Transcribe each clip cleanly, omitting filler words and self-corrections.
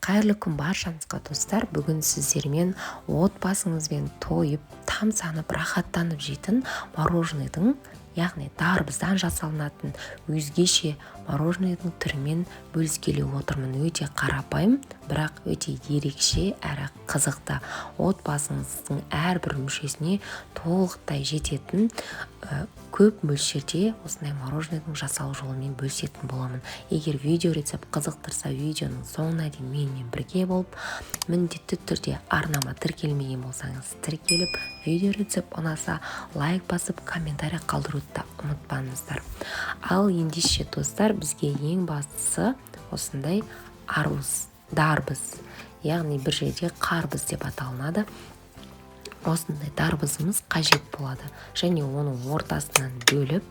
Қайырлы күн баршаңызға, достар. Бүгін сіздермен отбасыңызбен тойып, тамсанып, рахаттанып жейтін мороженыйдың, яғни дарбыздан жасалынатын өзгеше мороженыйдың түрімен бөліскелі отырмын. Өте қарапайым, бірақ өте ерекше әрі қызықты. Отбасыңыздың әрбір мүшесіне толықтай жететін көп мөлшерде осындай мороженыйдың жасалу жолымен бөлісетін боламын. Егер видео рецепт қызықтырса, видеоның соңына дейін менімен бірге болып, міндетті түрде арнама тіркелмеген болсаңыз, тіркеліп, видео рецепт ұнаса, лайк басып, комментарий қалдыруды да ұмытпаңыздар. Ал ендеше, достар, бізге ең бастысы осындай арбуз, дарбыз, яғни бір жерде қарбыз деп аталынады. Осындай дарбызымыз қажет болады және оның ортасынан бөліп,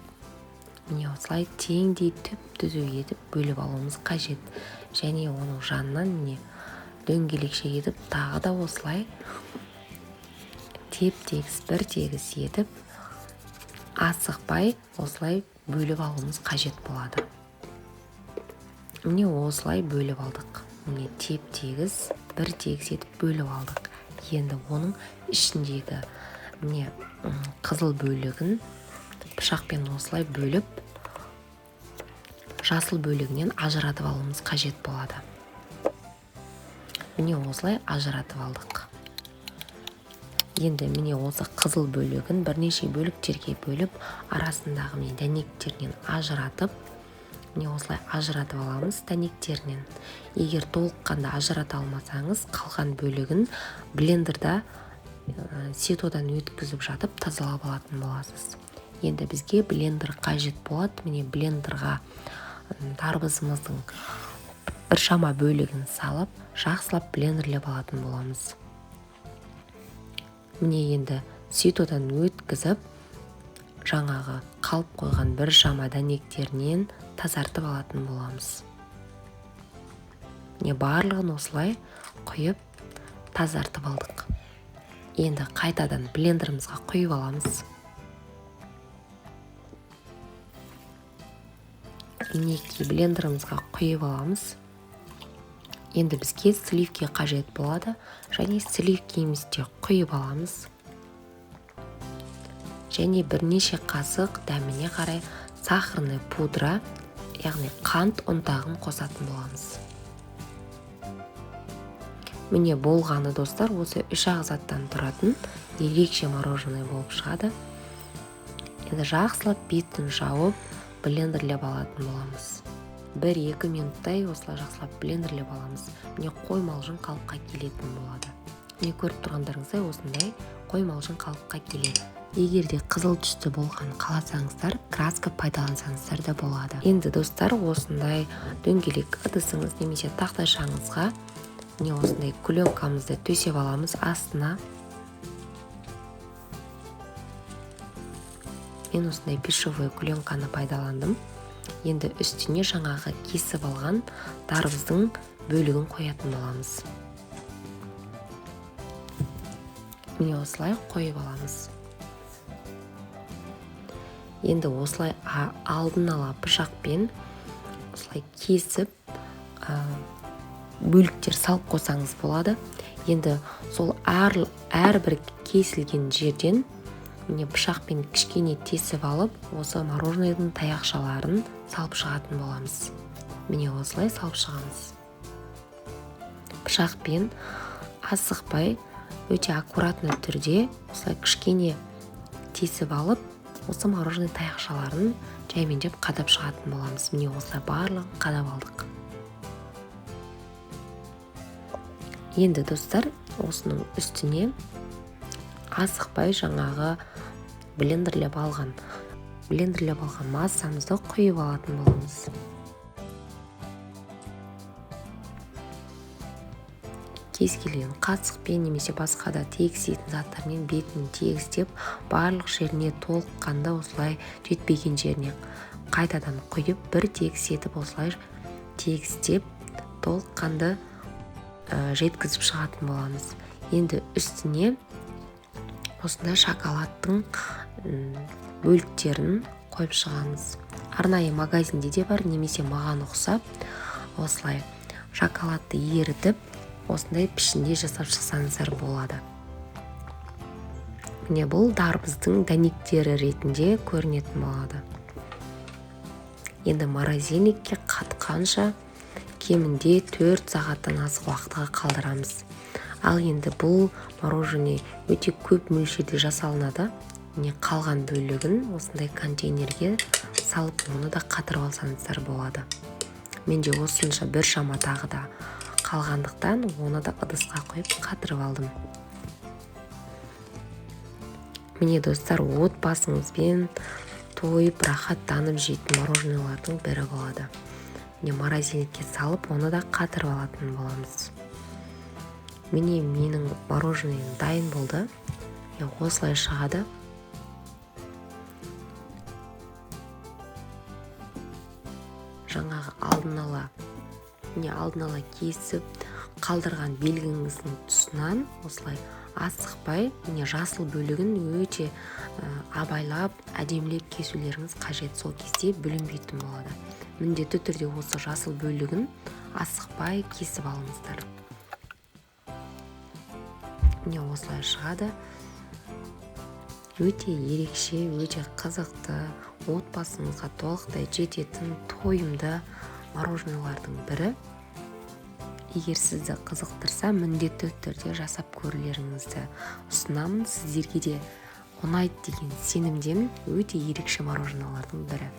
міне осылай теңдей түп-түзу етіп бөліп алуымыз қажет. Және оның жанынан міне дөңгелекше етіп тағы да осылай теп-тегіс, бір тегіс етіп асықпай осылай бөліп алуымыз қажет болады. Міне осылай бөліп алдық. Міне теп-тегіс, бір тегіс етіп бөліп алдық. Енді оның ішіндегі міне қызыл бөлігін пышақпен осылай бөліп, жасыл бөлігінен ажыратып алуымыз қажет болады. Міне осылай ажыратып алдық. Енді міне осы қызыл бөлігін бірнеше бөліктерге бөліп, арасындағы міне дәнектерінен ажыратып, міне осылай ажыратып аламыз дәнектерінен. Егер толыққанды ажырата алмасаңыз, қалған бөлігін блендерда ситодан өткізіп жатып тазалап алатын боласыз. Енді бізге блендер қажет болады. Міне блендерға дарбызымыздың біршама бөлігін салып, жақсылап блендерлеп алатын боламыз. Міне енді ситодан өткізіп, жаңағы қалып қойған біршама дәнектерінен тазартып алатын боламыз. Міне барлығын осылай құйып тазартып алдық. Енді қайтадан блендерімізге құйып аламыз. Мінекей блендерімізге құйып аламыз. Енді бізге сливки қажет болады және сливкимізді құйып аламыз. Және бірнеше қасық дәміне қарай сахарный пудра, яғни қант ұнтағын қосатын боламыз. Міне болғаны, достар, осы үш ақ заттан тұратын ерекше мороженое болып шығады. Енді жақсылап бетін жауып, блендерлеп алатын боламыз. 1-2 минуттай осылай жақсылап блендерлеп аламыз. Міне қоймалжың қалыпқа келетін болады. Міне көріп тұрғандарыңыздай осындай қоймалжың қалыпқа келеді. Егер де қызыл түсті болған қаласаңыздар, краска пайдалансаңыздар да болады. Енді, достар, осындай дөңгелек ыдысыңыз немесе тақтайшаңызға міне осындай пленкамызды төсеп аламыз астына. Мен осындай пищевой пленканы пайдаландым. Енді үстіне жаңағы кесіп алған дарбыздың бөлігін қоятын боламыз. Міне осылай қойып аламыз. Енді осылай алдын ала пышақпен осылай кесіп, бөліктер салып қойсаңыз болады. Енді сол әрбір кесілген жерден міне пышақпен кішкене тесіп алып, осы мороженыйдың таяқшаларын салып шығатын боламыз. Міне осылай салып шығамыз. Пышақпен асықпай, өте аккуратны түрде осылай кішкене тесіп алып, осы мороженый таяқшаларын жаймендеп қадап шығатын боламыз. Міне осылай барлығын қадап алдық. Енді, достар, осының үстіне асықпай жаңағы блендерлеп алған массамызды құйып алатын боламыз. Кез келген қасықпен немесе басқа да тегістейтін заттармен бетін тегістеп, барлық жеріне толыққанды осылай жетпеген жеріне қайтадан құйып, бір тегіс етіп осылай тегістеп толыққанды жеткізіп шығатын боламыз. Енді үстіне осындай шоколадтың бөліктерін қойып шығамыз. Арнайы магазинде де бар, немесе маған ұқсап осылай Шоколадты ерітіп, осындай пішінде жасап шықсаңыздар болады. Міне, бұл дарбыздың дәнектері ретінде көрінетін болады. Енді морозильникке қатқанша кемінде 4 сағаттан артық уақытқа қалдырамыз. Ал енді бұл мороженое өте көп мөлшерде жасалынады. Міне, қалған бөлігін осындай контейнерге салып, оны да қатырып алсаңыздар болады. Менде осынша бір шама тағы да қалғандықтан, оны да ыдысқа құйып қатырып алдым. Міне, достар, отбасыңызбен тойып рахаттанып жейтін мороженоелардың бірі болады. Міне, морозильникке салып, оны да қатырып алатын боламыз. Міне, менің мороженоем дайын болды. Міне, осылай шығады. Жаңағы алдын ала кесіп қалдырған белгіңіздің тұсынан осылай асықпай, міне, жасыл бөлігін өте абайлап, әдемілеп кесулеріңіз қажет. Сол кезде бүлінбейтін болады. Міндетті түрде осы жасыл бөлігін асықпай кесіп алыңыздар. Міне, осылай шығады. Өте ерекше, өте қызықты, отбасыңызға толықтай жететін тойымды мороженоелардың бірі. Егер сізді қызықтырса, міндетті түрде жасап көрулеріңізді ұсынамын. Сіздерге де ұнайды деген сенімдемін. Өте ерекше мороженоелардың бірі.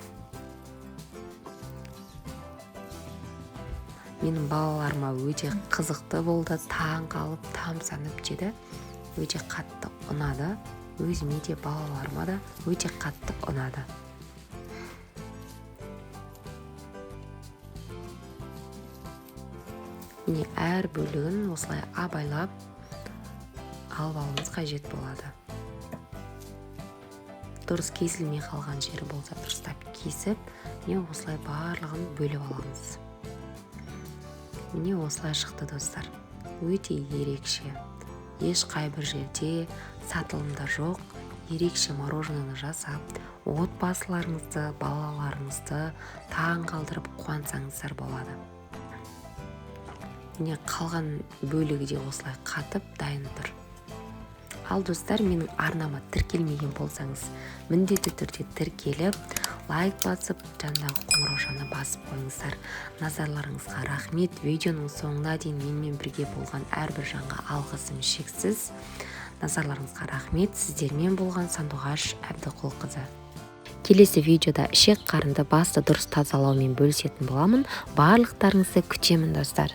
Менің балаларыма өте қызықты болды, таң қалып, тамсанып жеді. Өте қатты ұнады. Өзіме де, балаларыма да өте қатты ұнады. Міне, әр бөлігін осылай абайлап алып алуымыз қажет болады. Дұрыс кесілмей қалған жері болса, дұрыстап кесіп, міне, осылай барлығын бөліп аламыз. Міне, осылай шықты, достар. Өте ерекше, ешқай бір жерде сатылымда жоқ ерекше мороженоны жасап, отбасыларыңызды, балаларыңызды таң қалдырып қуантсаңыздар болады. Міне, қалған бөлігі де осылай қатып дайын тұр. Ал, достар, менің арнама тіркелмеген болсаңыз, міндетті түрде тіркеліп, лайк басып, жанындағы қоңыраушаны басып қойыңыздар. Назарларыңызға рахмет. Видеоның соңына дейін менімен бірге болған әрбір жанға алғысым шексіз. Назарларыңызға рахмет. Сіздермен болған Сандуғаш Әбдіқұлқызы. Келесі видеода ішек қарынды, басты дұрыс тазалаумен бөлісетін боламын. Барлықтарыңызды күтемін, достар.